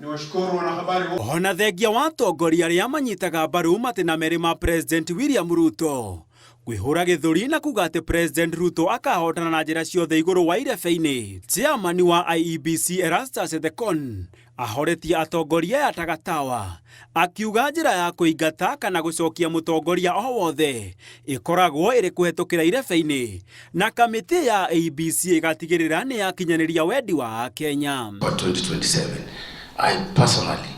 Niwashukuru wanahabari wote. Ona thengia wa atongoria arĩa manyitaga mbaru matĩna merĩ ma President William Ruto kwĩhũra gĩthũri na kuga atĩ President Ruto akahotana na njĩra ciothe igũrũ wa irebe-inĩ. Chairman wa IEBC Erastus Ethekon ahoretie atongoria aya ta gatawa akiuga njĩra ya kũingata kana gũcokia mũtongoria o wothe ĩkoragwo ĩrĩ kũhetũkĩra irebe-inĩ na kamĩtĩ ya IEBC ĩgatigĩrĩra nĩ yakinyanĩria wendi wa Akenya. For 2027, I personally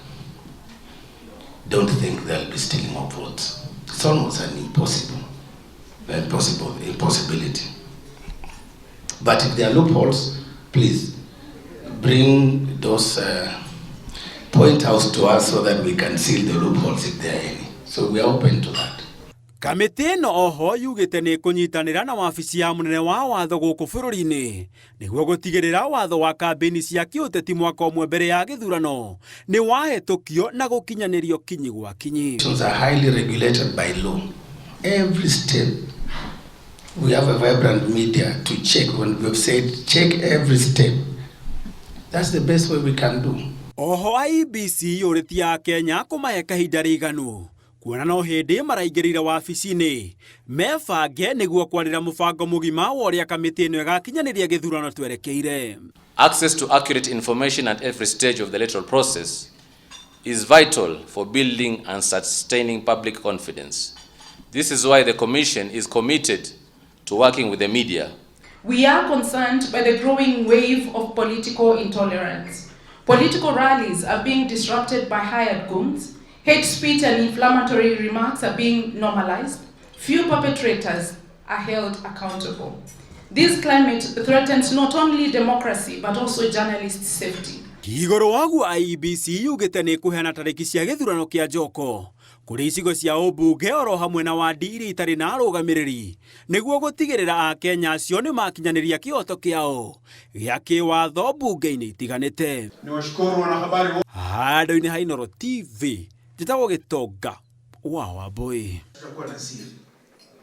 don't think there'll be stealing of votes. It's almost an impossible, impossible, impossibility. But if there are loopholes, please bring those point out to us so that we can seal the loopholes if there are any. So we are open to that. Kamĩtĩ ĩno oho yugĩte nĩ ĩkũnyitanĩra na wabici ya mũnene wa watho gũkũ bũrũri-inĩ nĩguo gũtigĩrĩra watho wa kambĩini cia kĩũteti mwaka ũmwe mbere ya gĩthurano nĩ wahĩtũkio na gũkinyanĩrio kinyi gwa kinyi. Elections are highly regulated by law. Every step, we have a vibrant media to check when we've said check every step. That's the best way we can do. Oho IEBC yũrĩtie Akenya kũmahe kahinda rĩiganu kuona no hĩndĩ maraingĩrire wabici-inĩ mebange nĩguo kwarĩra mũbango mũgima wa ũrĩa kamĩtĩ ĩno ĩgakinyanĩria gĩthurano twerekeire. Access to accurate information at every stage of the electoral process is vital for building and sustaining public confidence. This is why the Commission is committed to working with the media. We are concerned by the growing wave of political intolerance. Political rallies are being disrupted by hired goons. Hate speech and inflammatory remarks are being normalized. Few perpetrators are held accountable. This climate threatens not only democracy but also journalists' safety. Igũrũ waguo IEBC yugĩte nĩ ĩkũheana tarĩki cia gĩthurano kĩa njoko kũrĩ icigo cia ũmbunge oro hamwe na wandi iria itarĩ na arũgamĩrĩri nĩguo gũtigĩrĩra Akenya acio nĩ makinyanĩria kĩhoto kĩao gĩa kĩwatho mbunge-inĩ itiganĩte. Niwashukuru wanahabari wote. Handũ-inĩ ha Inooro TV njĩtagwo Gĩtonga wa Wambũi. Tutakuwa na siri.